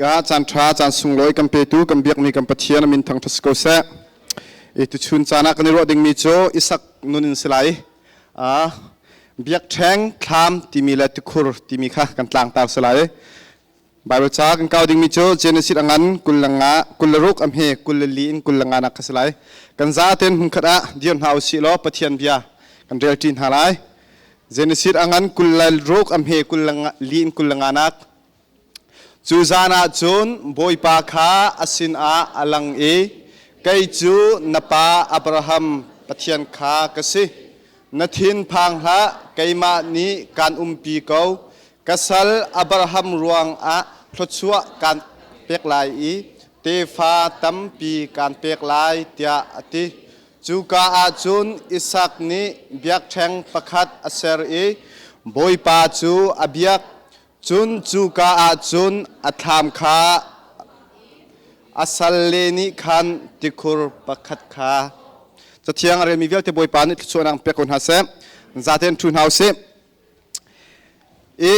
Ka caan ṭha caan sunglawi kan petu kan biakmi kan Pathian a min thangṭhat si ko seh. I tuchun caan ah kan i ruah dingmi cu Isak nun in si lai. Biakṭheng thlam timi le tikhur timi kha kan tlangtar si lai. Bible ca kan kau dingmi cu Genesis a ngan 25 26 a hme 24 in 25 nak kha si lai. Kan zaten hmunkhat ah dir hna usih law Pathian bia kan rel ṭi hna lai. Genesis a ngan 26 a hme 24 in 25 nak. Cu zan ah cun Bawipa kha a sinah a lang i, Kei cu na pa Abraham Pathian kha ka si. Na thin phang hlah, keimah nih kaan umpi ko. Ka sal Abraham ruangah thluachuah kaan pek lai i tefa tampi kaan pek lai, tiah a ti. Cuka ah cun Isak nih biakṭheng pakhat a ser i Bawipa cu a biak. Cun cuka ah cun a thlam kha a salle nih khan tikhur pakhat kha Cathiang a relmi vialte Bawipa nih thluachuahnak pek ko hna seh. Zaten ṭhu hna usih. I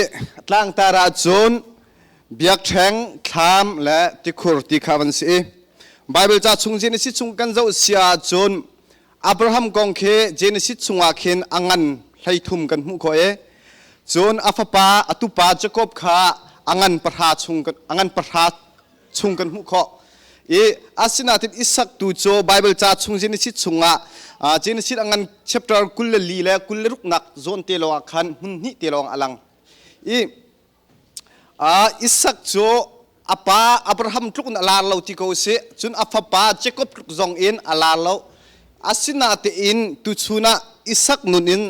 tlangtar ah cun biakṭheng, thlam le tikhur ti kha van si i Bible ca chung Genesis chung kan zoh si ahcun Abraham kong khi Genesis chungah khin a ngan 13 kan hmuh khawh i cun a fapa a tupa Jacob kha a ngan 10 chung a ngan 10 chung kan hmuh khawh i asinain Isak tu cu Bible ca chung Genesis chungah Genesis a ngan chapter 24 le 26 nak zawn te lawng ah khan hmun hnih te lawng a lang i Isak cu a pa Abraham tluk in a lar lo ti ko sih, cun a fapa Jakob tluk zong in a lar lo. Asinain tuchun ah Isak nun in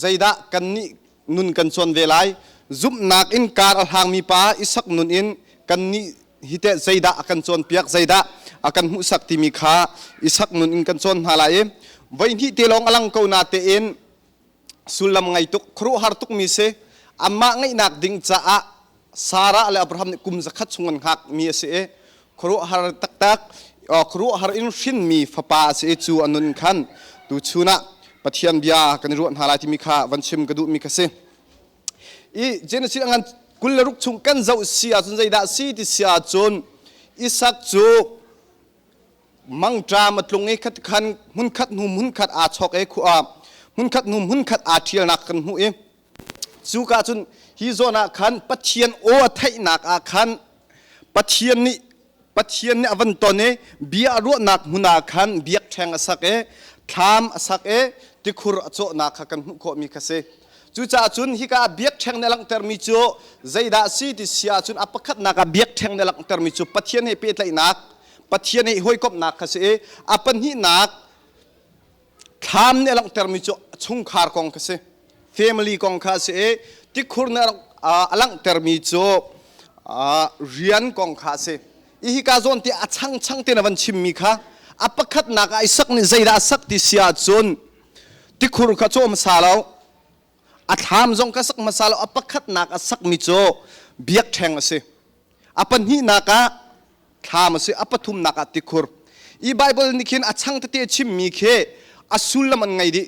zeidah kannih nun kan cawn ve lai? Zumhnak in kar a hlangmi pa Isak nun in kannih hi teh zeidah a kan cawnpiak, zeidah a kan hmuhsak timi kha Isak nun in kan cawn hna lai i voihnih te lawng a lang ko na tein sullam ngei tuk khuaruahhar tukmi si. Amah ngeihnak ding caah Sarah le Abraham nih kum 100 chung an hngakmi a si i khuaruahhar taktak, khuaruahhar in hrinmi fapa a si i cu a nun khan tuchun ah Pathian bia kan i ruah hna lai timi kha van chim ka duhmi kha si. I Genesis a ngan 26 chung kan zoh si ahcun zeidah si ti si ahcun Isak cu mangṭam a tlung i khatkhan hmunkhat hnu hmunkhat aa chawk i khua hmunkhat hnu hmunkhat aa ṭhialnak kan hmuh i cuka cun hi zawn ah khan Pathian aw a theihnak ah khan Pathian nih a van ton i bia a ruahnak hmun ah khan biakṭheng a sak i thlam a sak i tikhur a cawhnak kha kan hmuh khawhmi kha si. Cucaah cun hika ah biakṭheng nih a langhtermi cu zeidah a si ti si ahcun a pakhatnak ah biakṭheng nih a langhtermi cu Pathian he pehtlaihnak, Pathian he hawikomhnak kha si i a pahnihnak thlam nih a langhtermi cu chungkhar kong kha si, family kong kha a si i tikhur nih a langhtermi cu rian kong kha a si. I hika zawn ti a changchang tein a van chimmi kha a pakhatnak ah Isak nih zeidah a sak ti si ahcun tikhur kha cawh hmasa lo, a thlam zong kha sak hmasa lo, a pakhatnak a sakmi cu biakṭheng a si. A pahnihnak ah thlam a si, a pathumnak ah tikhur. I Bible nih khin a chang tete a chimmi khi a sullam an ngei dih.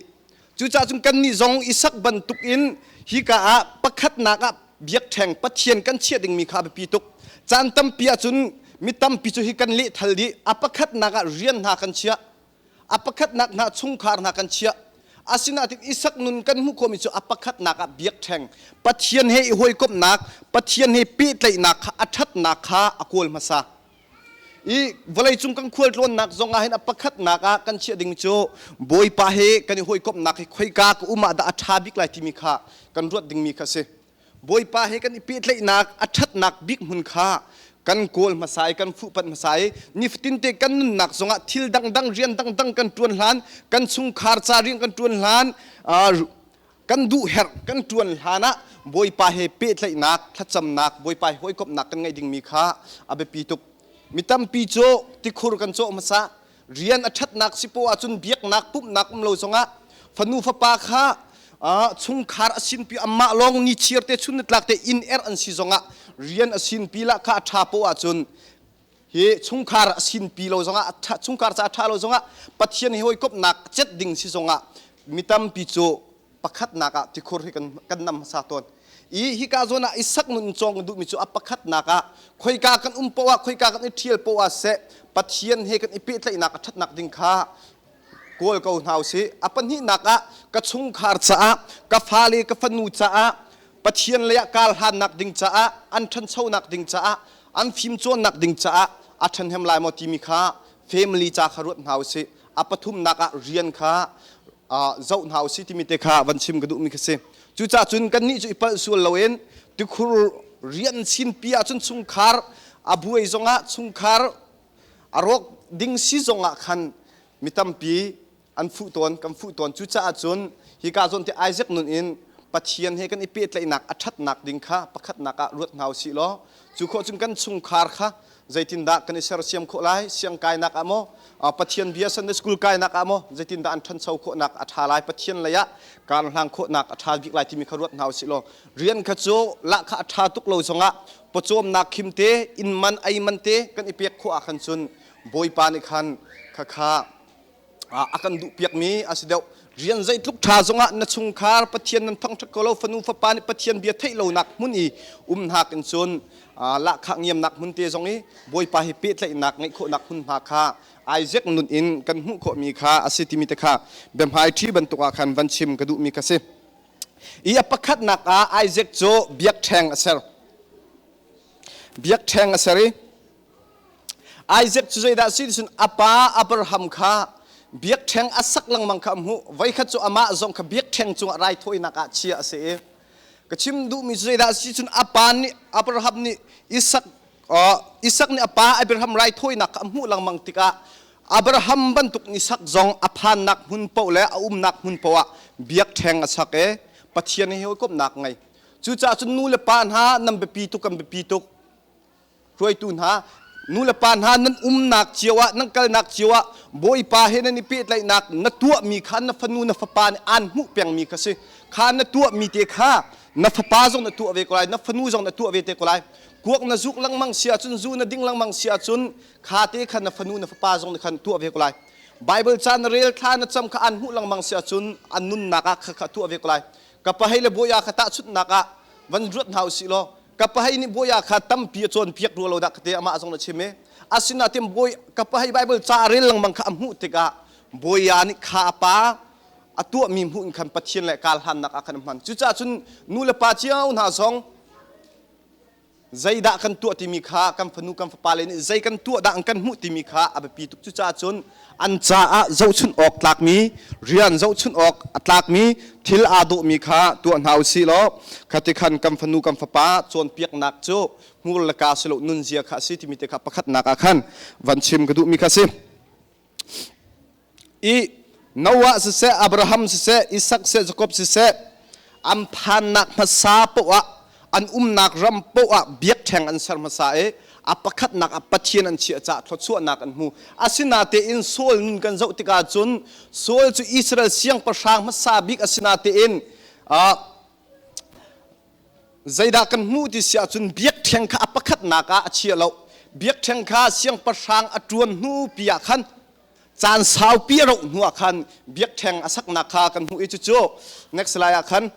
Cucaah cun kannih zong Isak bantuk in hika ah pakhatnak ah biakṭheng Pathian kan chiah dingmi kha a biapi tuk. Caan tampi ahcun mi tampi cu hi kan lehthal dih. A pakhatnak ah rian hna kan chiah. A pakhatnak hna chungkhar hna kan chiah. Asinain Isak nun kan hmuh khawhmi cu a pakhatnak ah biakṭheng Pathian he i hawikomhnak, Pathian he pehtlaihnak kha a ṭhatnak kha a kawl hmasa. I vawleicung kan khualtlawnnak zong ah hin a pakhatnak ah kan chiah ding cu Bawipa he kan i hawikomhnak hi khoika ka um ah dah a ṭha bik lai timi kha kan ruat dingmi kha a si. Bawipa he kan i pehtlaihnak a ṭhatnak bik hmun kha kan kawl hmasa i kan fuhpanh hmasa i nifatin te kan nunnak zongah thil dangdang, rian dangdang kan ṭuan hlan, kan chungkhar ca rian kan ṭuan hlan, kan duh herh kan ṭuan hlan ah Bawipa he pehtlaihnak, thlacamnak, Bawipa he hawikomhnak kan ngeih dingmi kha a biapi tuk. Mi tampi cu tikhur kan cawh hmasa, rian a ṭhatnak si poah ahcun biaknak, pumhnak um lo zongah fanu fapa kha chungkhar a sinpi, amah lawng ni chiar te chun nitlak te inn erh an si zongah rian a sinpi lah kha a ṭha poah ahcun hi chungkhar a sinpi lo zongah, chungkhar ca a ṭha lo zongah, Pathian he hawikomhnak cet ding si zongah mi tampi cu pakhatnak ah tikhur hi kan nam hmasa tawn. I hika zawn ah Isak nun in cawng kan duhmi cu a pakhatnak ah khoika kan um poah khoika kan i ṭhial poah seh Pathian he kan i pehtlaihnak a ṭhatnak ding kha kawl ko hna usih. A pahnihnak ah ka chungkhar caah, ka fale ka fanu caah Pathian lei ah kaar hlannak ding caah, an ṭhanchonak ding caah, an fimcawnnak ding caah a ṭhahnem lai maw timi kha family ca kha ruat hna usih. A pathumnak ah rian kha zoh hna usih timi te kha van chim ka duhmi kha si. Cucaah cun kannih cu i palh sual loin tikhur rian sinpi ahcun chungkhar a buai zongah chungkhar a rawk ding si zongah khan mi tampi an fuh tawn kan fuh tawn. Cucaah cun hika zawn te Isaac nun in Pathian he kan i pehtlaihnak a ṭhatnak ding kha pakhatnak ah ruat hna usih law cu khawh cun kan chungkhar kha zeitindah kan i sersiam khawh lai, siangkainak ah maw, Pathian bia Sunday school kainak ah maw, zeitindah an ṭhancho khawhnak a ṭha lai, Pathian lei ah kar hlang khawhnak a ṭha bik lai timi kha ruat hna usih law rian kha cu lahkhah a ṭha tuk lo zongah pawcawmnak khim te, inn man ei man te kan i pek khawh ah khan cun Bawipa nih khan khakha a kan duhpiakmi a si deuh. Rian zeitluk ṭha zongah na chungkhar Pathian nan thangṭhat ko lo, fanu fapa nih Pathian bia theih lonak hmun i umnak in cun lahkhah ngiamnak hmun te zong i Bawipa hi pehtlaihnak ngeih khawhnak hmunhma kha Isaac nun in kan hmuh khawhmi kha a si timi te kha biahmaiṭhi bantuk ah khan van chim ka duhmi kha si. I a pakhatnak ah Isaac cu biakṭheng a ser. Biakṭheng a ser i Isaac cu zeidah a si ti cun a pa Abraham kha biakṭheng a sak lengmang kha a hmuh. Voikhat cu amah zong kha biakṭheng cungah raithawinak ah chia a si i ka chim duhmi cu zeidah a si cun a pa nih Abraham nih Isak Isak nih a pa Abraham raithawinak kha a hmuh lengmang tikah Abraham bantuk Isak zong a phannak hmun paoh le a umnak hmun paoh ah biakṭheng a sak i Pathian he hawikomhnak ngei. Cucaah cun nu le pa hna nan biapi tuk kan biapi tuk. Hruaitu hna, nu le pa hna nan umnak cio ah, nan kalnak cio ah Bawipa he nan i pehtlaihnak na tuahmi kha na fanu na fapa nih aan hmuh pengmi kha si. Kha na tuahmi te kha na fapa zong na tuah ve ko lai, na fanu zong na tuah ve te ko lai. Kuak na zuk lengmang si ahcun, zu na ding lengmang si ahcun kha te kha na fanu na fapa zong nih khan tuah ve ko lai. Bible ca na rel thla na cam kha aan hmuh lengmang si ahcun an nunnak ah kha kha tuah ve ko lai. Ka pahei le bawi ah kha tahchunhnak ah van ruat hna usih law ka pahei nih bawi ah kha tampi a cawnpiak rua lo dah ka ti, amah zong na chim i asinain bawi ka pahei Bible ca a rel lengmang kha a hmuh tikah bawia nih kha a pa a tuahmi hmuh in khan Pathian le kaal hlannak ah khan a hman. Cucaah cun nu le pa cio hna zong zeidah kan tuah timi kha kan fanu kan fapa le nih zei kan tuah dah an kan hmuh timi kha a biapi tuk. Cucaah cun an caah zohchunh awk tlakmi rian, zohchunh awk a tlakmi thil aa dawhmi kha tuah hna u sih law khati khan kan fanu kan fapa cawnpiaknak cu hmur le ka si lo, nunzia kha a si timi te kha pakhatnak ah khan van chim ka duhmi kha si. I Noah siseh, Abraham siseh, Isak siseh, Jakob siseh, an phannak hmasa poah, an umnak ram poah biakṭheng an ser hmasa i a pakhatnak ah Pathian an chiah caah thluachuahnak an hmu. Asinatein Saul nun kan zoh tikah cun Saul cu Israel siangpahrang hmasa bik asinatein zeidah kan hmuh ti si ahcun biakṭheng kha a pakhatnak ah a chia lo. Biakṭheng kha siangpahrang a ṭuan hnu pi ah khan caan saupi a rauh hnu ah khan biakṭheng a saknak kha kan hmuh i cucu next slide ah khan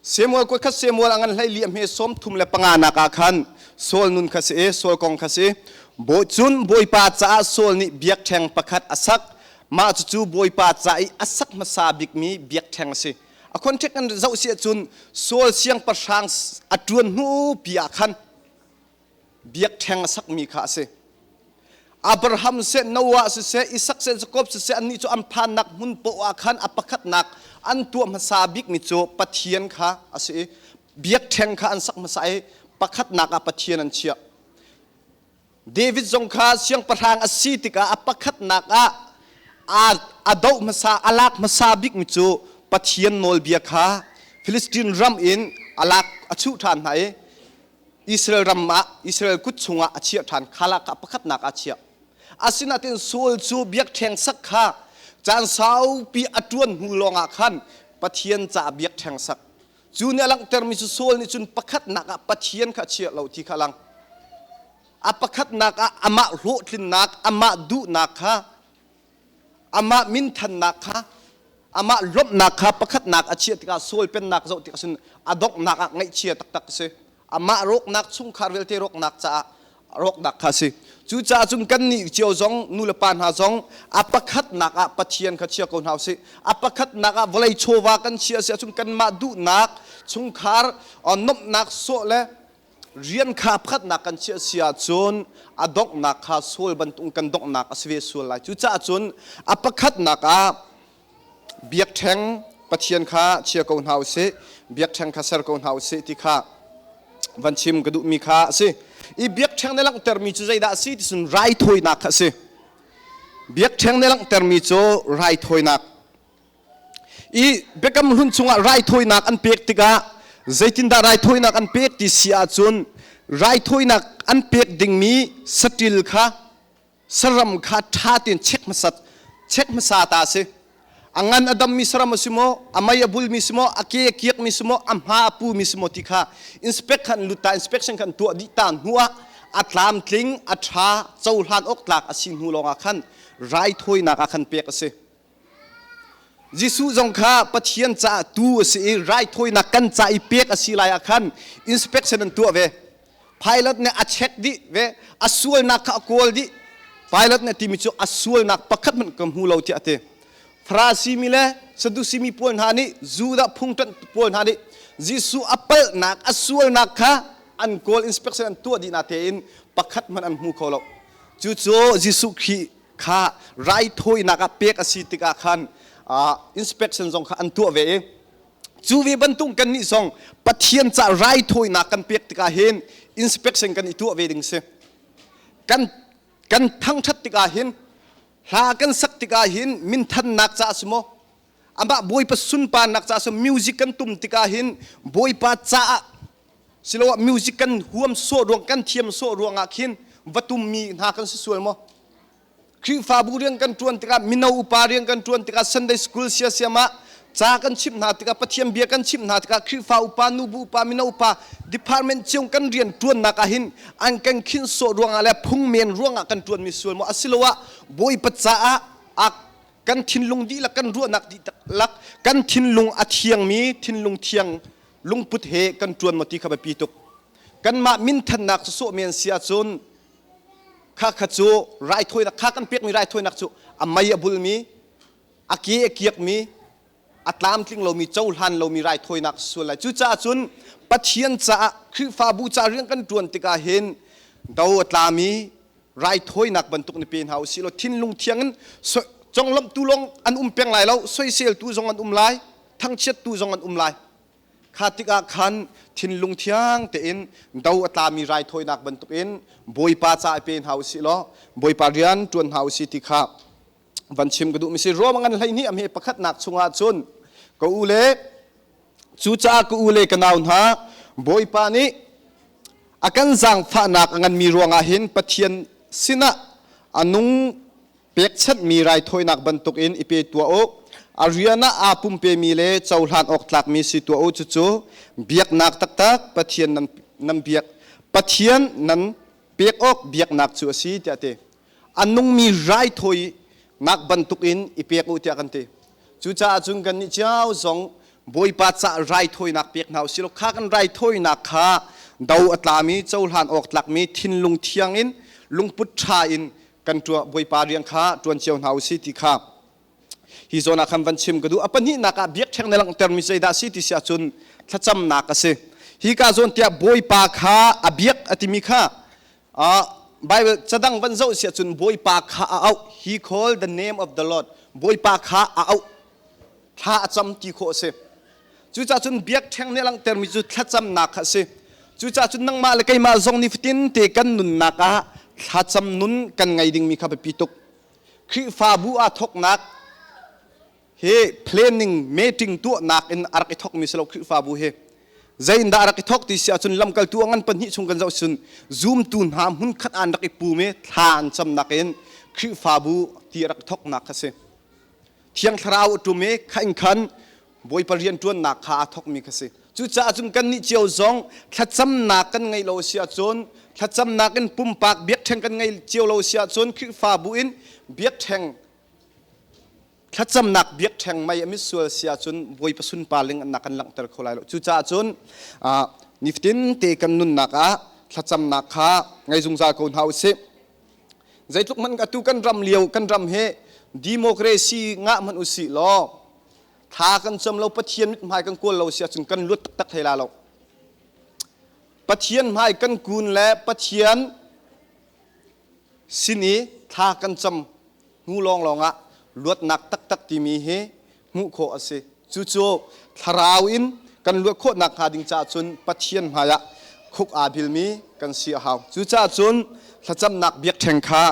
Samuel kuat khat Samuel a ngan 14 a hme 35 nak ah khan Saul nun kha si i Saul kong kha si. Cun Bawipa caah Saul nih biakṭheng pakhat a sak. Mah cucu Bawipa ca i a sak hmasa bikmi biakṭheng a si. A context kan zoh si ahcun Saul siangpahrang a ṭuan hnu pi ah khan biakṭheng a sakmi kha a si. Abraham seh, Noah siseh, Isak seh, Jakob siseh, annih cu an phannak hmun poah ah khan a pakhatnak an tuah hmasa bikmi cu Pathian kha a si i biakṭheng kha an sak hmasa i pakhatnak ah Pathian an chiah. David zong kha siangpahrang a si tikah a pakhatnak ah a doh hmasa, a lak hmasa bikmi cu Pathian nawlbia kha Filistin ram in a lak a chuh ṭhan hna i Israel ram ah Israel kut chungah a chiah ṭhan kha kha pakhatnak ah chiah. Asinain Saul cu biakṭheng sak kha caan saupi a ṭuan hnu lawngah khan Pathian caah biakṭheng sak. Cu nih a langhtermi cu Saul nih cun pakhatnak ah Pathian kha a chiah lo ti kha a lang. A pakhatnak ah amah hlawhtlinnak, amah duhnak kha, amah minthannak kha. Amah lawmhnak kha pakhatnak a chiah tikah Saul pennak zoh tikah cun a donghnak ah ngaihchia taktak a si. Amah rawknak chungkhar vialte rawknak caah rawknak kha a si. Cucaah cun kannih cio zong nulepa hna zong a pakhatnak ah Pathian kha chia ko hna usih. A pakhatnak ah vawlei chawva kan chia si ahcun kanmah duhnak chungkhar nuamhnak sawh le rian kha pakhatnak kan chiah si ahcun a donghnak kha Saul bantuk kan donghnak a si ve sual lai. Cucaah cun a pakhatnak ah biakṭheng Pathian kha chia ko hna usih, biakṭheng kha ser ko hna usih ti kha van chim ka duhmi kha a si. I biakṭheng na langhtermi cu zeidah a si ti cun raithawinak kha a si. Biakṭheng na langhtermi cu raithawinak. I Biakam Hlun chungah raithawinak an pek tikah zeitindah raithawinak an pek ti si ahcun raithawinak an pek dingmi saṭil kha saram kha ṭha tein check hmasat check hmasa ta a si. A ngan a dammi saram a si maw, a mei a bulmi si maw, a ke a kiakmi si maw, a hma a pumi si maw ti kha inspect khan lut ta inspection khan tuah dih ta hnu ah a tlamtling a ṭha cohlan awk tlak a si hnu lawngah khan raithawinak ah khan pek a si. Jesuh zong kha Pathian caah tuu a si i raithawinak kan ca i pek a si lai ah khan inspection an tuah ve. Pilate nih a check dih ve, a sualnak kha a kawl dih. Pilate nih a timi cu a sualnak pakhat hmanh ka hmu lo tiah a ti. Farasi mi le Sadusi mi pawl hna nih Judah phungṭanh pawl hna nih Jesuh a palhnak, a sualnak kha an kawl inspection an tuah dih na tein pakhat hmanh an hmu kho lo. Cucu Jesuh Khrih kha raithawinak ah pek a si tikah khan inspection zong kha an tuah ve i cu ve bantuk kannih zong Pathian ca raithawinak kan pek tikah hin inspection kan i tuah ve ding si. Kan kan thangṭhat tikah hin hla kan sak tikah hin minthannak ca a si maw amah Bawipa sunparnak ca si music kan tum tikah hin Bawipa caah siloah music kan huam sawh ruang kan thiam sawh ruangah khin va tummi hna kan si sual maw? Khrihfabu rian kan ṭuan tikah mino upa rian kan ṭuan tikah Sunday school siasiam ah ca kan chimh hna tikah Pathian bia kan chimh hna tikah Khrihfa upa nubu upa mino upa department cio kan rian ṭuannak ah hin an kan khinh sawh ruangah le phungmen ruangah kan ṭuanmi sual maw? Asiloah Bawipa caah a kan thinlung dihlak kan ruahnak dihlak kan thinlung a thiangmi thinlung thiang lungput he kan ṭuan maw ti kha biapi tuk. Kanmah minthannak cu sawh men si ahcun kha kha cu raithawinak kha kan pekmi raithawinak cu a mei a bulmi a ke a kiakmi a tlamtling lomi cohlan lomi raithawinak sual lai. Cucaah cun Pathian caah Khrihfabu ca rian kan ṭuan tikah hin do a tlami raithawinak bantuk ni pe hna usih law thinlung thiang in conglawmhtu lawng an um peng lai lo, soiseltu zong an um lai, thangchiattu zong an um lai. Kha tikah khan thinlung thiang tein do a tlami raithawinak bantukin Bawipa ca i pe hna usih law Bawipa rian ṭuan hna usih ti kha van chim ka duhmi si. Rom ngan 12 a hme pakhatnak chungah cun ka u le cucaah ka u le ka nau hna Bawipa nih a kan zaangfahnak a nganmi ruangah hin Pathian sinah a nung pekchanhmi raithawinak bantukin i pe tuah u. A rian ah aa pumpemi le cohlan awk tlakmi si tuah u. Cucu biaknak taktak Pathian nan, nan biak Pathian nan pek awk biaknak cu a si tiah a ti. A nungmi raithawinak bantukin i pek u tiah kan ti. Cucaah cun kannih cio zong Bawipa ca raithawinak pek hna usih law kha kan raithawinak kha do a tlami cohlan awk tlakmi thinlung thiang in lungput ṭha in kan ṭuah Bawipa rian kha ṭuan cio hna usih ti kha hi zawn ah khan van chim ka duh. A pahnihnak ah biakṭheng na langhtermi zeidah a si ti si ahcun thlacamnak a si. Hi ka zawn tiah Bawipa kha a biak a timi kha Bible cadang van zoh si ahcun Bawipa kha a auh. He called the name of the Lord. Bawipa kha a auh. Thla a cam ti khawh a si. Cucaah cun biakṭheng nih a langhtermi cu thlacamnak kha a si. Cucaah cun nangmah le keimah zong nifatin te kan nunnak ah thlacam nun kan ngei dingmi kha biapi tuk. Khrihfabu aa thawknak hi planning meeting tuahnak in a rak i thawkmi si lo Khrihfabu hi. Zeiindah a rak i thawk ti si ahcun lamkaltu a ngan pahnih chung kan zoh cun zumtu hna hmunkhat ah an rak i pum i thla an camnak in Khrihfabu ti a rak i thawknak kha si. Thiang Thlarau a ṭum i kha in khan Bawipa rianṭuannak kha aa thawkmi kha si. Cucaah cun kannih cio zong thlacamnak kan ngeih lo a si ahcun thlacamnak in pumpak biakṭheng kan ngei cio lo a si ahcun Khrihfabu in biakṭheng. Thlacamnak biakṭheng mei a misual si ahcun Bawipa sunparling an kan langhter kho lai lo. Cucaah cun nifatin te kan nunnak ah thlacamnak kha ngei zungzal ko hna usih. Zeitluk hmanh atu kan ram lio kan ram hi democracy ngah hmanh usih law thla kan cam lo Pathian mithmai kan kawl lo si ahcun kan luat taktak hlei la lo. Pathian hmai kan kun le Pathian sin i thla kan cam hnu lawnglawng ah luatnak taktak timi hi hmuh khawh a si. Cucu thlarau in kan luat khawh nakhnga ding caah cun Pathian hmaiah khuk aa bilmi kan si a hau. Cucaah cun thlacamnak biakṭheng kha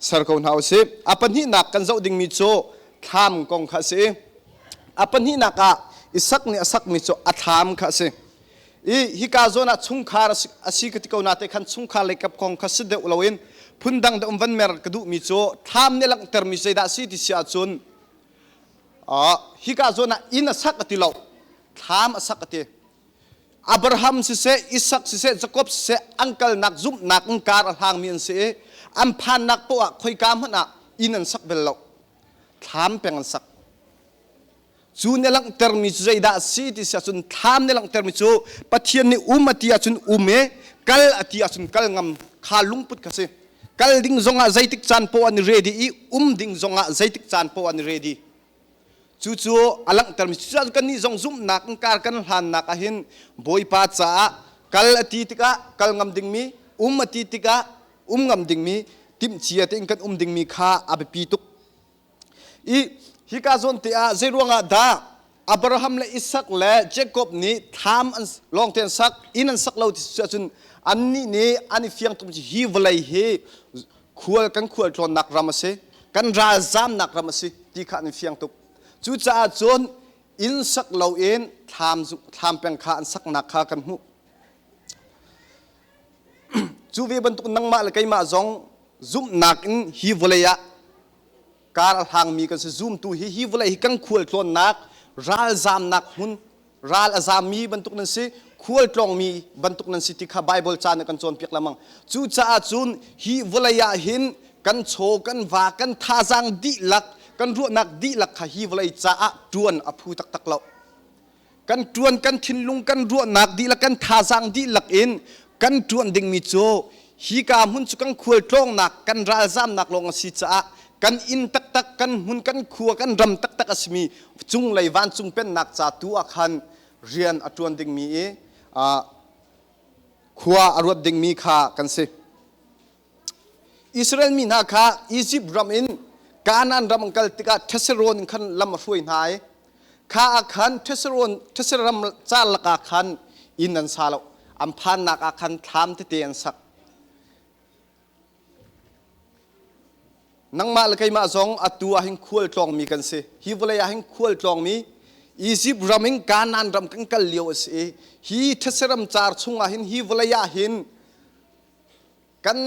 ser ko hna u sih. A pahnihnak kan zoh dingmi cu thlam kong kha a si. A pahnihnak ah Isak nih a sakmi cu a thlam kha a si. I hika zawn ah chungkhar a si ka ti ko nate khan chungkhar lei kap kong kha si deuh loin phundang deuh van mer ka duhmi cu thlam nih langhtermi zeidah si ti si ahcun hika zawn ah inn a sak a ti lo thlam a sak a ti. Abraham siseh Isak siseh Jakob siseh an kalnak zumhnak in kar a hlangmi an si i an phannak poah ah khoika hmanh ah inn an sak bel lo thlam peng an sak. Cu nih langhtermi cu zeidah a si ti si ahcun thlam nih langhtermi cu Pathian nih um a ti ahcun um i kal a ti ahcun kal ngam kha lungput kha si. Kal ding zongah zeitik caan poah an i ready i um ding zongah zeitik caan poah an i ready. Cucu a langhtermi cucu kannih zong zumhnak in kar kan hlannak ahhin Bawipa caah kal a ti tikah kal ngam dingmi, um a ti tikah um ngam dingmi, timhcia tein kan um dingmi kha a biapi tuk. I hika zawn te ah zeiruangah dah Abraham le Isak le Jacob nih thlam an lawng te an sak, inn an sak lo ti si ahcun annih nih an i fiang tuk hi vawlei hi khual kan khual tlawnnak ram a si, kan ralzamnak ram a si ti kha an i fiang tuk. Cucaah cun inn sak loin thlam thlam peng kha an saknak kha kan hmuh. Cu ve bantuk nangmah le keimah zong zumhnak in hi vawlei ah kar a hlangmi kan si. Zumtu hi hi vawlei hi kan khualtlawnnak ralzamnak hmun ral a zammi bantuk nan si, khualtlawngmi bantuk nan si ti kha Baibal ca nih kan cawnpiak lengmang. Cucaah cun hi vawlei ah hin kan chaw, kan va, kan thazaang dihlak, kan ruahnak dihlak kha hi vawlei caah ṭuan a phu taktak lo. Kan ṭuan kan thinlung kan ruahnak dihlak kan thazaang dihlak in kan ṭuan dingmi cu hika hmun cu kan khualtlawngnak kan ralzamnak lawng a si caah kan inn taktak kan hmun kan khua kan ram taktak a simi cunglei vancung pennak ca tu ah khan rian a ṭuan dingmi i khua a ruat dingmi kha kan si. Israel mi hna kha Izipt ram in Kanaan ram an kal tikah Theserawn in khan lam a hruai hna i kha ah khan Theserawn Theserawn ram car lakah khan inn an sa lo. An phannak ah khan thlam tete an sak. Nangmah le keimah zong atu ah hin khual tlawngmi kan si. Hi vawlei ah hin khual tlawngmi Izipt ram in Kanaan ram kan kal lio a si i hi Theserawn car chungah hin hi vawlei ah hin kan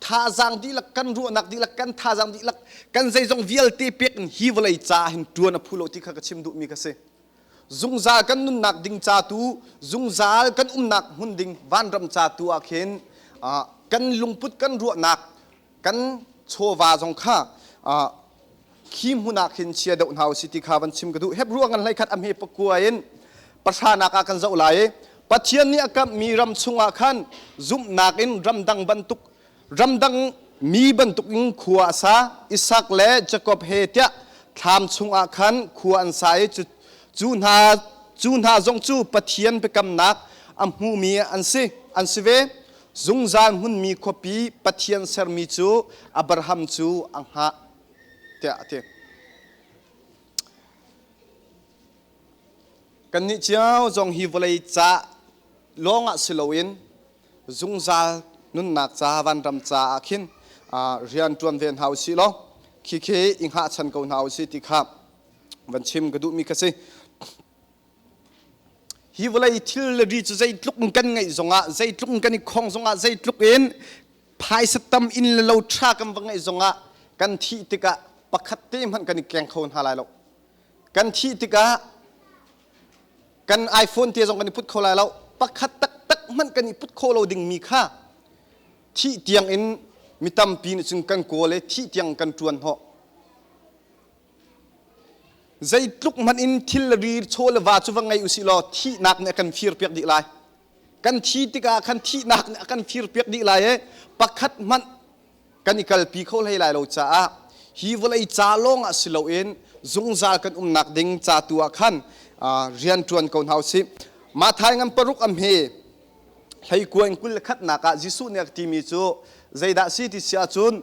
thazaang dihlak kan ruahnak dihlak kan thazaang dihlak kan zeizong vialte pek in hi vawlei ca hin ṭuan a phu lo ti kha ka chim duhmi ka si zungzal kan nunnak ding ca tu zungzal kan umnak hmun ding vanram ca tu ah khin kan lungput kan ruahnak kan chawva zong kha khi hmun ah khin chia deuh hna usih ti kha van chim ka duh. Hebru ngan hlei khat a hme pakua in pahranak ah kan zoh lai i Pathian nih a kamhmi ram chungah khan zumhnak in ramdang bantuk ramdang mi bantuk in khua a sa. Isak le Jakob he tiah thlam chungah khan khua an sa i cu hna cu hna zong cu Pathian biakamnak a hmumi an si an si ve. Zungzal hmunmi khuapi Pathian sermi cu Abraham cu a hngah tiah a ti. Kannih cio zong hi vawlei ca lawngah si loin zungzal nunnak ca vanram caah khin rian ṭuan ve hna usih law khikhi i hngahchan ko hna usih ti kha van chim ka duhmi kha si. Hi vawlei thil le ri cu zeitluk in kan ngeih zongah, zeitluk in kan i khong zongah, zeitluk in phaisa tam inn le lo ṭha kan va ngeih zongah kan thih tikah pakhat te hmanh kan i keng kho hna lai lo. Kan thih tikah kan iPhone te zong kan i put kho lai lo. Pakhat taktak hmanh kan i put kho lo dingmi kha thih tiang in mi tampi nih cun kan kawl i thih tiang kan ṭuan hnawh. Zeitluk hmanh in thil le ri chaw le va cu va ngei usih law thihnak nih a kan fir piak dih lai. Kan thi tikah khan thihnak nih a kan fir piak dih lai i pakhat hmanh kan i kalpi kho hlei lai lo caah hi vawlei ca lawng ah si loin zungzal kan umnak ding ca tu ah khan rian ṭuan ko hna usih. Matthai ngan paruk a hme hleikua in 21nak ah Jesuh nih a timi cu zeidah si ti si ahcun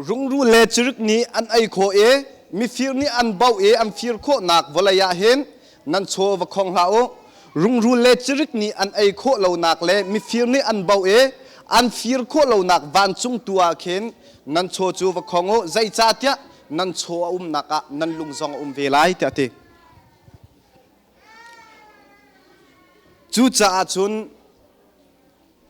Rungrul le cirik nih an ei khawh i mifir nih an bauh i an fir khawhnak vawlei ah hin nan chaw va khong hlah u. Rungrul le cirik nih an ei khawh lonak le mifir nih an bauh i an fir khawh lonak vancung tu ah khin nan chaw cu va khong u, zeicahtiah nan chaw a umnak ah nan lung zong a um ve lai, tiah a ti. Cucaah cun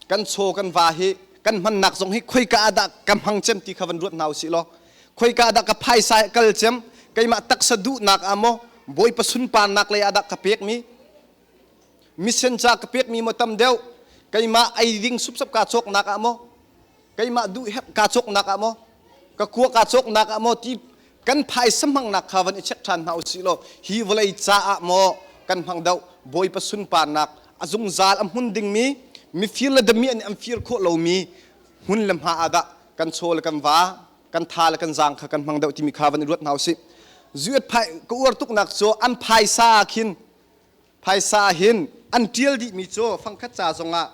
kan chaw kan va hi kan hmannak zong hi khoika ah dah ka hmang cem ti kha van ruat hna usih law khoika ah dah ka phaisa kal cem keimah taksa duhnak ah maw Bawipa sunparnak lei ah dah ka pekmi mission ca ka pekmi maw tam deuh keimah ei ding supsap kaa cawknak ah maw keimah duh herh kaa cawknak ah maw ka kua kaa cawknak ah maw ti kan phaisa hmangnak kha van i check ṭhan hna usih law hi vawlei caah maw kan hmang deuh Bawipa sunparnak a zungzal a hmun dingmi mifir le dami an an fir khawh lomi hmun le hma ah dah kan chaw le kan va kan tha le kan zaang kha kan hmang deuh timi kha van i ruat hna usih zuat phai ka uar tuknak cu an phaisa khin phaisa hin an ṭial dihmi cu fangkhat ca zongah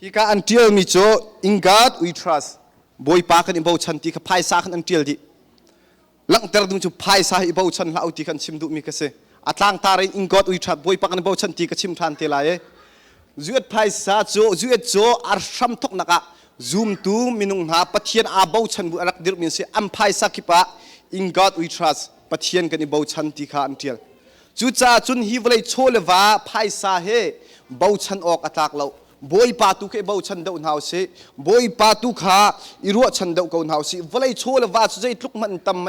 Hika an ṭialmi cu In God we trust, Bawipa kan i bochan ti kha phaisa khan an ṭial dih. Langhter ding cu phaisa hi i bochan hlah u ti kha an chim duhmi ka si. A tlangtar in In God we trust, Bawipa kan i bochan ti ka chim ṭhan te lai i. Zuet phaisa cu zuet cu a hram thawknak ah zumtu minung hna Pathian aa bochan bu a rak dirhmi an si. An phaisa kip ah In God we trust, Pathian kan i bochan ti kha an ṭial. Cucaah cun hi vawlei chaw le va phaisa he bochan awk a tlak lo. Bawipa tu kha i bochan deuh hna usih. Bawipa tu kha i ruahchan deuh ko hna usih. Vawlei chaw le va cu zeitluk hmanh tam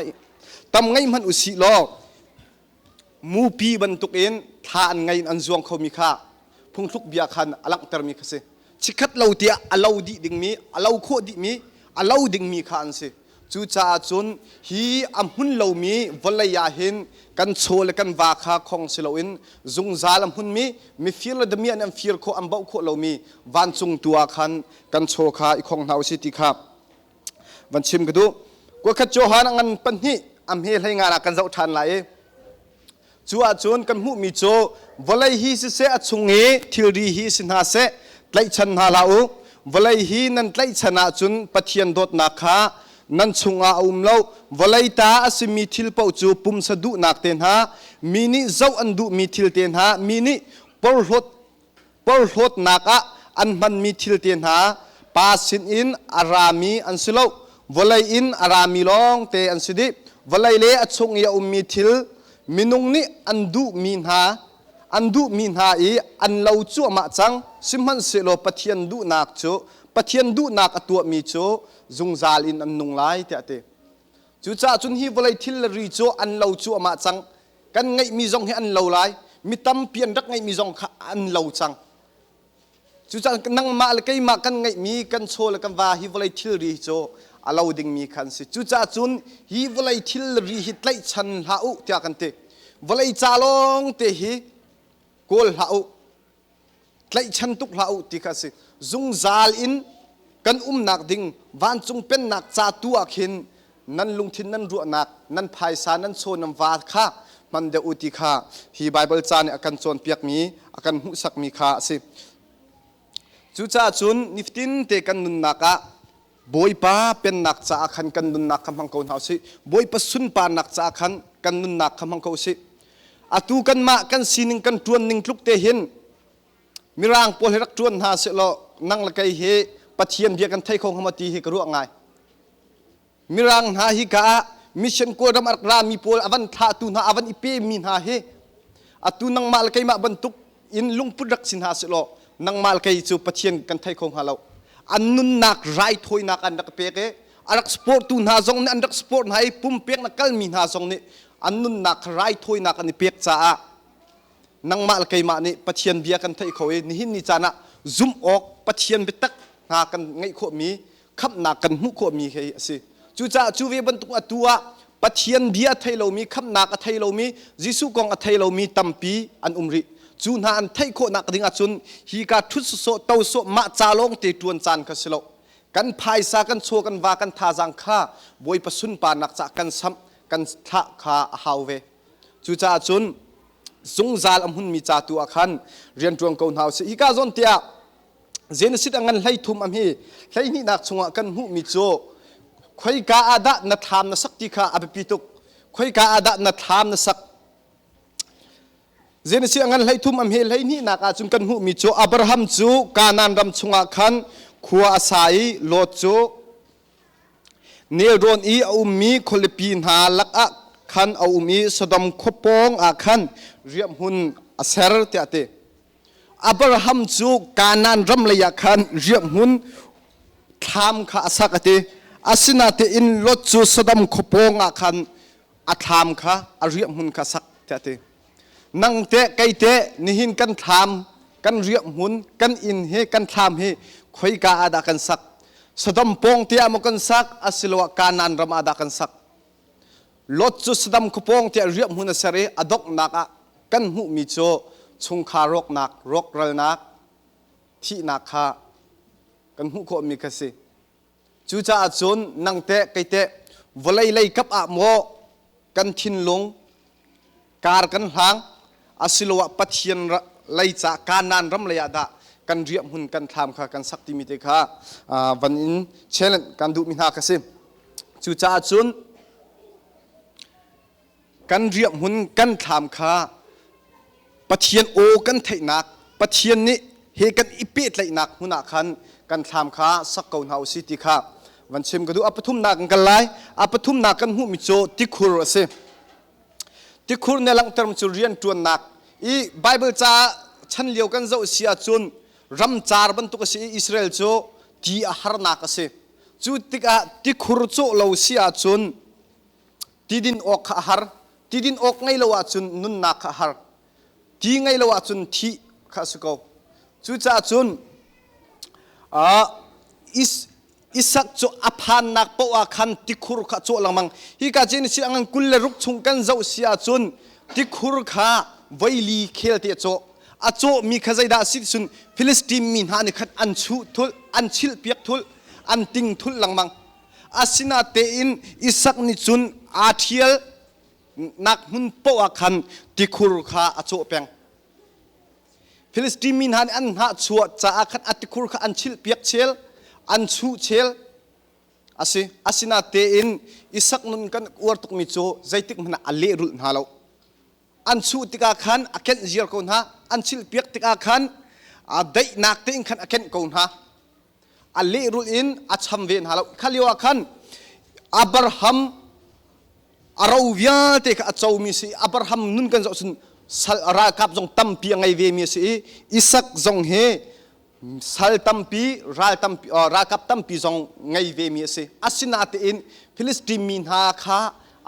tam ngei hmanh usih law mupi bantukin thla an ngei in an zuang khomi kha phungthluk bia khan a langhtermi kha si. Chikkhat lo tiah a lo dih dingmi, a lo khawh dihmi, a lo dingmi kha an si. Cucaah cun hi a hmun lomi vawlei ah hin kan chaw le kan va kha khong si loin zungzal a hmunmi mifir le damiah nih an fir khawh an bauh khawh lomi vancung tu ah khan kan chaw kha i khong hna usih ti kha van chim ka duh. Kuakhat Johan a ngan pahnih a hme hlei ngan ah kan zoh ṭhan lai i Cu ahcun kan hmuhmi cu vawlei hi siseh a chung i thilri hi si hna seh tlaihchan hna hlah u. Vawlei hi nan tlaihchan ahcun Pathian dawtnak kha nan chungah a um lo. Vawlei ta a simi thil paoh cu pumsa duhnak te hna, mi nih zoh an duhmi thil te hna, mi nih porhlawt porhlawtnak ah an hmanmi thil te hna pa sinin a rami an si lo vawlei in a rami lawng te an si dih vawlei le a chung i a ummi thil minung nih an duhmi hna an duhmi hna i an lo cuahmah cang sihmanhsehlaw Pathian duhnak cu Pathian duhnak a tuahmi cu zungzal in an nung lai tiah a ti cucaah cun hi vawlei thil le ri cu an lo cuahmah cang Kan ngeihmi zong hi an lo lai. Mi tampi an rak ngeihmi zong kha an lo cang. Cucaah nangmah le keimah kan ngeihmi kan chaw le kan va hi vawlei thilri cu a lo dingmi kha an si. Cucaah cun hi vawlei thilri hi tlaihchan hlah u tiah kan ti. Vawlei ca lawng te hi kawl hlah u. Tlaihchan tuk hlah u ti kha a si. Zungzal in kan umnak ding vancung pennak ca tu ah khin nan lungthin nan ruahnak nan phaisa nan chaw nan va kha hman deuh u ti kha hi Baibal ca nih a kan cawnpiakmi a kan hmuhsakmi kha a si. Cucaah cun nifatin te kan nunnak ah Bawipa pennak caah khan kan nunnak kha hmang ko hna usih. Bawipa sunparnak caah khan kan nunnak kha hmang ko usih. Atu kanmah kan sining kan ṭuan ning tluk te hin Mirang pawl hi rak ṭuan hna sehlaw nang le kei hi Pathian bia kan thei kho hnga maw ti hi ka ruah ngai. Mirang hna hi ka ah mission Kawlram a rak rami pawl a van thlahtu hna a van i pemi hna hi atu nangmah le keimah bantuk in lungput rak si hna sehlaw nangmah le kei cu Pathian kan thei kho hnga lo. An nunnak raithawinak an rak pek i a rak support tu hna zong nih an rak support hna i pumpek na kalmi hna zong nih an nunnak raithawinak an i pek caah nangmah le keimah nih Pathian bia kan theih kho i nihin ni caan ah zumh awk Pathian biatak hna kan ngeih khawhmi khamhnak kan hmuh khawhmi hi a si. Cucaah cu ve bantuk atu ah Pathian bia a thei lomi, khamhnak a thei lomi, Jesuh kong a thei lomi tampi an um rih. Cu hna an theih khawhnak ding ahcun hi ka ṭhut sawsawh, to sawh, mah ca lawng te ṭuan caan kha si lo. Kan phaisa, kan chaw, kan va, kan thazaang kha Bawipa sunparnak caah kan samh, kan thlah kha a hau ve. Cucaah cun zungzal a hmunmi ca tu ah khan rianṭuan ko hna usih. Hika zawn tiah Genesis a ngan 13 am hi 12nak chungah kan hmuhmi cu khoika ah dah na thlam na sak ti kha a biapi tuk. Khoika ah dah na thlam na sak. Genesis a ngan 13 am hi 12nak ah cun kan hmuhmi cu Abraham cu Kanaan ram chungah khan khua a sa i Lot cu Nelrawn i a ummi khualipi hna lakah khan a um i Sodom khua pawng ah khan riahhmun a ser tiah a ti. Abraham cu Kanaan ram lei ah khan riahhmun thlam kha a sak a ti. Asinain Lot cu Sodom khua pawng ah khan a thlam kha a riahhmun kha a sak tiah a ti. Nang teh kei teh nihin kan thlam kan riahhmun kan inn hi kan thlam hi khoika ah dah kan sak? Sodom pawng te ah maw kan sak asiloah Kanaan ram ah dah kan sak? Lot cu Sodom khuapawng tiah riahhmun a ser i a donghnak ah kan hmuhmi cu chungkhar rawknak, rawkralnak, thihnak kha kan hmuh khawhmi kha si. Cucaah cun nang teh kei teh vawlei lei kap ah maw kan thinlung kar kan hlang asiloah Pathian lei ca Kanaan ram lei ah dah kan riahhmun kan thlam kha kan sak timi te kha van in challenge kan duhmi hna kha si. Cucaah cun kan riahhmun kan thlam kha Pathian aw kan theihnak Pathian nih he kan i pehtlaihnak hmun ah khan kan thlam kha sak ko hna usih ti kha van chim ka duh. A pathumnak kan kal lai. A pathumnak kan hmuhmi cu tikhur a si. Tikhur ne langhter cu rianṭuannak i Bible ca chan lio kan zoh si ahcun ramcar bantuk a si i Israel cu ti a harnak a si. Cu tikah tikhur cawh lo si ahcun Tidin awk kha a har. Tidin awk ngei lo ahcun nunnak kha a har. Ti ngei lo ahcun thih kha a si ko. Cucaah cun Isak cu a phannak paoh ah khan tikhur kha a cawh lengmang. Hika Genesis a ngan 26 chung kan zoh si ahcun tikhur kha voili khel te a cawh. A cawhmi kha zeidah a si cun Filistin mi hna nih khan an chuh thulh, an chilhpiak thulh, an ting thulh lengmang. Asinatein Isak nih cun aa ṭhial nak hmun paoh ah khan tikhur kha a cawh peng. Filistin mi hna nih an hnahchuah caah khan a tikhur kha an chilhpiak chel, an chuh chel. A si. Asinatein Isak nun kan uar tukmi cu zeitik hmanh ah a lehrulh hna lo. An chuh tikah khan a kenh ziar ko hna. An chilhpiak tikah khan daihnak tein khan a kenh ko hna. A lehrulh in a cham ve hna lo. Kha lio ah khan Abraham a ro vialte kha a comi si. Abraham nun kan zoh cun sal ralkap zong tampi a ngei vemi a si i Isak zong hi sal tampi ral tampi ralkap tampi zong ngei vemi a si. Asinatein Filistin mi hna kha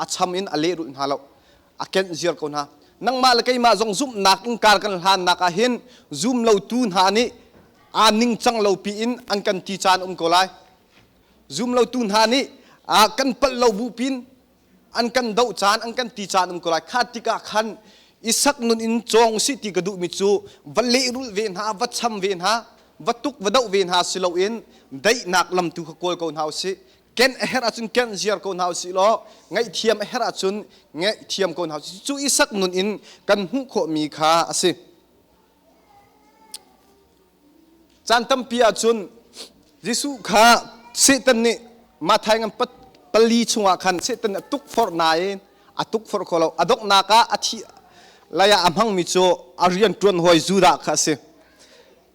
a cham in a lehrulh hna lo. A kenh ziar ko hna. Nangmah le keimah zong zumhnak in kar kan hlannak ah hin zum lotu hna nih aa ningcang lo piin an kan ti caan um ko lai. Zum lotu hna nih kan palh lo bu pin an kan doh caan an kan ti caan um ko lai. Kha tikah khan Isak nun in cawng usih ti ka duhmi cu va lehrulh ve hna, va cham ve hna, va tuk va doh ve hna si loin daihnak lam tu kha kawl ko hna usih. Kenh a herh ahcun kenh ziar ko hna usih law ngaihthiam a herh ahcun ngaihthiam ko hna usih. Cu Isak nun in kan hmuh khawhmi kha a si. Caan tampi ahcun Jesuh kha Satan nih Matthai ngan pali chungah khan Satan nih a tukforh nain a tukforh kho lo. A donghnak ah a thih lai ah a hmangmi cu a rian ṭuan hawi Judah kha a si.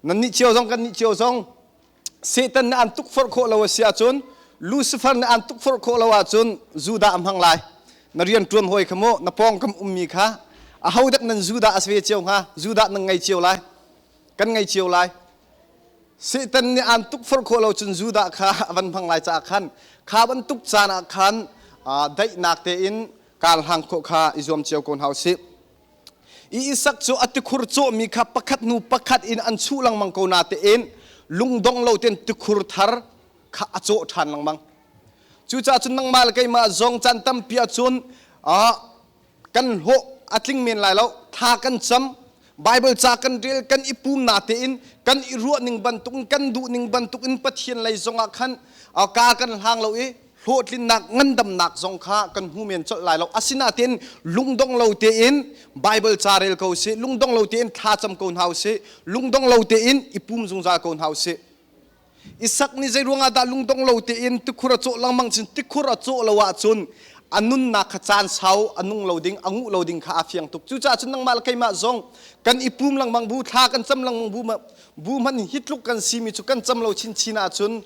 Nannih cio zong kannih cio zong Satan nih an tukforh khawh lo a si ahcun Lucifer nih an tukforh khawh lo ahcun Judah a hmang lai. Na rian ṭuan hawi kha mu, na pawngkam ummi kha aho dek nan Judah a si ve cio hnga? Judah nan ngei cio lai. Kan ngei cio lai. Satan nih aan tukforh khawh lo cun Judah kha a van hmang lai caah khan kha bantuk caan ah khan daihnak tein kar hlang khawh kha i zuam cio ko hna usih. I Isak cu a tikhur cawhmi kha pakhat hnu pakhat in an chuh lengmang ko natein lungdong lo tein tikhur thar kha a cawh ṭhan lengmang. Cucaah cun nangmah le keimah zong caan tampi ahcun kan hlawh a tling men lai lo. Thla kan cam, Bible ca kan rel, kan i pum na tein kan i ruah ning bantukin kan duh ning bantukin Pathian lei zongah khan ka kan hlang lo i hlawhtlinnak ngandamnak zong kha kan hmu men colh lai lo. Asinain lungdong lo tein Bible ca rel ko sih, lungdong lo tein thla cam ko hna usih, lungdong lo tein i pum zungzal ko hna usih. Isak nih zei ruangah dah lungdong lo tein tikhur a cawh lengmang cun tikhur a cawh lo ahcun a nunnak kha caan sau a nung lo ding, a nguh lo ding kha a fiang tuk. Cucaah cun nangmah le keimah zong kan i pum lengmang bu, thla kan cam lengmang bu, bu hmanh hi tluk kan simi cu kan cam lo chinchin ahcun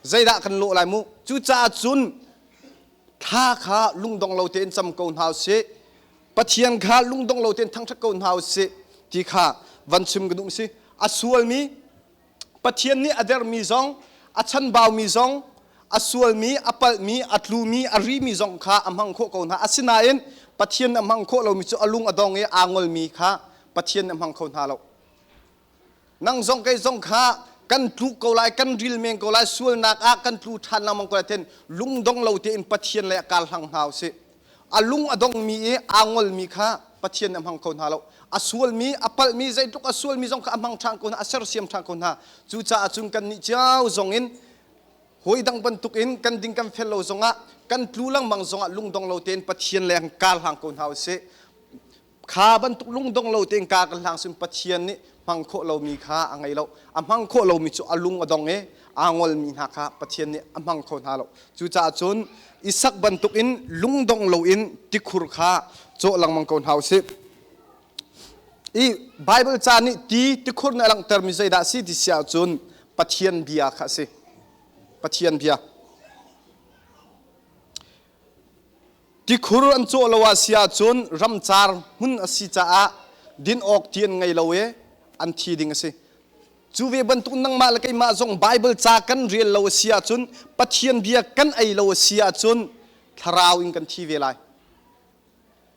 zeidah kan lawh lai mu. Cucaah cun thla kha lungdong lo tein cam ko hna usih. Pathian kha lungdong lo tein thangṭhat ko hna usih ti kha van chim ka duh si. A sualmi Pathian nih a dermi zong, a chanbaumi zong, a sualmi, a palhmi, a tlumi, a rimi zong kha a hmang khawh ko hna. Asinain Pathian a hmang khawh lomi cu a lung a dong i aa ngolmi kha Pathian a hmang kho hna lo. Nang zong kei zong kha kan tlu ko lai, kan ril men ko lai, sualnak ah kan tlu ṭhan lengmang ko lai ten lungdong lo tein Pathian lei ah kar hlang hna usih. A lung a dongmi i aa ngolmi kha Pathian nih a hmang kho hna lo. A sualmi, a palhmi, zeitluk a sualmi zong kha a hmang ṭhan ko hna, a sersiam ṭhan ko hna. Cucaah cun kannih cio zong in hawi dang bantukin kan ding kan fel lo zongah kan tlu lengmang zongah lungdong lo tein Pathian leng kar hlang ko hna usih. Kha bantuk lungdong lo tein ka kan hlang sin Pathian nih hmang khawh lomi kha a ngei lo. A hmang khawh lomi cu a lung a dong i aa ngolmi hna kha Pathian nih a hmang kho hna lo. Cucaah cun Isak bantukin lungdong loin tikhur kha cawh lengmang ko hna usih. I Bible ca nih ti tikhur nih a langhtermi zeidah a si ti si ahcun Pathian bia kha a si. Pathian bia. Tikhur an cawh lo ah si ahcun ramcar hmun a si caah din awk ti an ngei lo i an thi ding a si. Cu ve bantuk nangmah le keimah zong Bible ca kan rel lo a si ahcun Pathian bia kan ei lo a si ahcun thlarau in kan thi ve lai.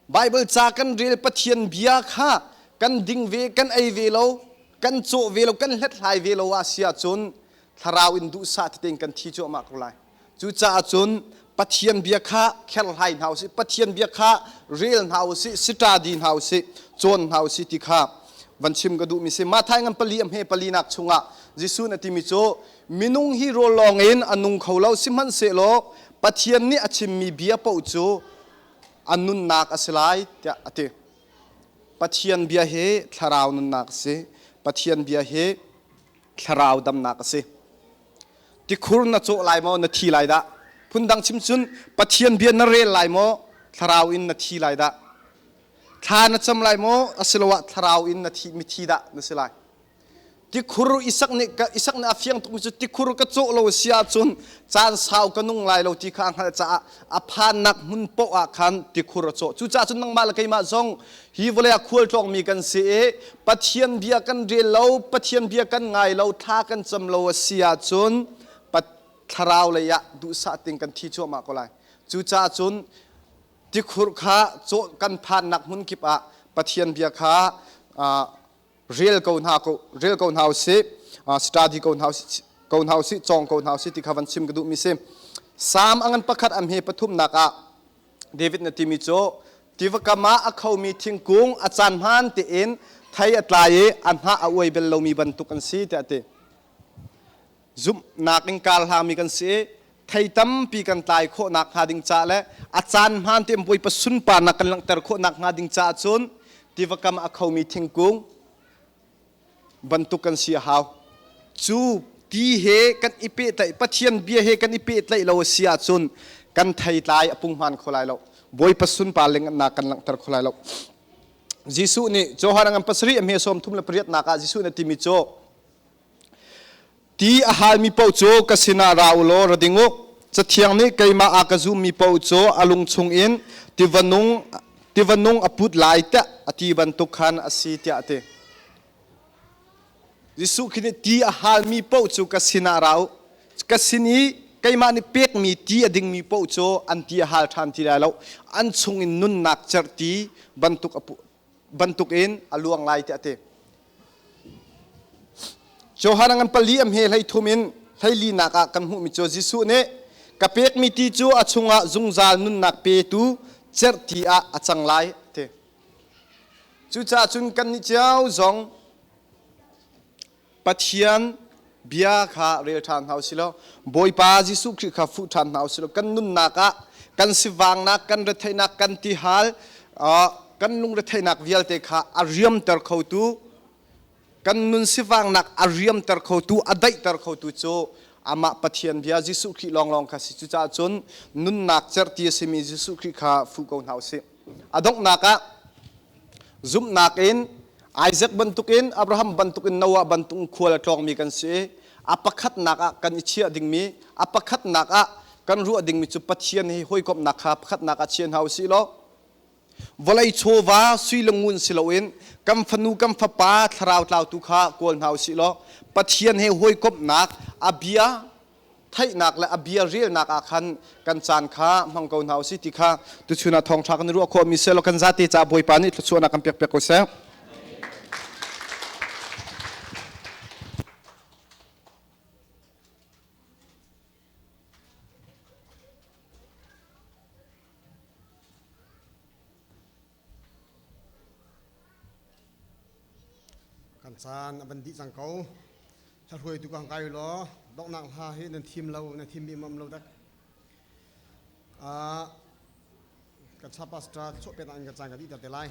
Bible ca kan rel Pathian bia kha kan ding ve, kan ei ve lo, kan cawh ve lo, kan hlethlai ve lo ah si ahcun thlarau in duhsah tein kan thi cuahmah ko lai. Cucaah cun Pathian bia kha kherhlai hna usih, Pathian bia kha rel hna usih, study hna usih, cawn hna usih ti kha van chim ka duhmi si. Matthai ngan pali a hme palinak chungah Jesuh na timi cu minung hi rawl lawng in a nung kho lo sihmanhsehlaw Pathian nih a chimmi bia paoh cu a nunnak a si lai tiah a ti. Pathian bia hi thlarau nunnak a si. Pathian bia hi thlarau damnak a si. Tikhur na cawh lai maw na thi lai dah? Phundang chim cun Pathian bia na rel lai maw thlarau in na thi lai dah? Thla na cam lai maw asiloah thlarau in na thi mithi dah na si lai? Tikhur Isak nih Isak nih a fiang tukmi cu tikhur ka cawh lo si ahcun caan sau ka nung lai lo ti kha a hngalh caah a phannak hmun paoh ah khan tikhur a cawh. Cucaah cun nangmah le keimah zong hi vawlei ah khualtlawngmi kan si i Pathian bia kan rel lo, Pathian bia kan ngai lo, thla kan cam lo a si ahcun thlarau lei ah duhsah ting kan thi cuahmah ko lai. Cucaah cun tikhur kha cawh kan phannak hmun kip ah Pathian bia kha rel ko hna ko rel ko hna usih, study ko hna usih, ko hna usih, cawng ko hna usih ti kha van chim ka duhmi si. Salm a ngan pakhat am he pathumnak ah David na timi cu tiva kam ah a khomi thingkung a caan hmaan tein thei a tlai i a hnah a uai bel lomi bantuk an si tiah a ti. Zumhnak in kar hlangmi kan si i thei tampi kan tlai khawh nakhnga ding caah le a caan hmaan tein Bawipa sunparnak kan langhter khawh nakhnga ding caah cun tiva kam a khomi thingkung bantuk kan si a hau. Cu ti he kan i pehtlaih Pathian bia he kan i pehtlaih lo a si ahcun kan theitlai a punghman kho lai lo. Bawipa sunpar lengannak kan langhter kho lai lo. Jesuh nih Johan ngan pasarih a hme sawm thum le pariatnak ah Jesuh nih a timi cu ti a halmi paoh cu ka sinah ra u law ra ding u. Cathiang nih keimah a ka zummi paoh cu a lung chungin tiva nung tiva nung a put lai tiah a ti bantuk khan a si tiah a ti. Jesuh khi nih ti a halmi paoh cu ka sinah ra u. Ka sin i keimah nih pekmi ti a dingmi paoh cu an ti a hal ṭhan ti lai lo. An chungin nunnak cerhti bantuk bantukin a luang lai tiah a ti. Johan ngan pali a hme hlei thum in hleili nak ah kan hmuhmi cu Jesuh nih Ka pekmi ti cu a chungah zungzal nunnak petu cerhti ah a cang lai ti. Cucaah cun kannih cio zong Pathian bia kha rel ṭhan hna usih law Bawipa Jesuh Khrih kha fuh ṭhan hna usih law kan nunnak ah kan sivangnak, kan retheihnak, kan tihal, kan lungretheihnak vialte kha a riamter khotu kan nun sivangnak a riamter khotu, a daihter khotu cu amah Pathian bia Jesuh Khrih lawnglawng kha si. Cucaah cun nunnak cerhti a simi Jesuh Khrih kha fuh ko hna usih. A donghnak ah Zumhnak in Isaac bantukin Abraham bantukin Noah bantukin khual a tlawngmi kan si i a pakhatnak ah kan i chiah dingmi a pakhatnak ah kan ruah dingmi cu Pathian he hawikomhnak kha pakhatnak ah chia hna usih law vawlei chawva sui le ngun si loin kan fanu kan fapa thlarau tlautu kha kawl hna usih law Pathian he hawikomhnak a bia theihnak le a bia relnak ah khan kan caan kha hmang ko hna usih ti kha tuchun ah thawngṭha kan i ruah khawhmi seh law kan zate caah Bawipa nih thluachuahnak kan pek piak ko seh. Kan caan a van dih cang ko. Hla hruaitu ka hang kai law donghnak hla hi nan thim lo, nan thim mi mam lo dak. Uh, kan cha pastor chuah pet an kan caan ka dih ter te lai.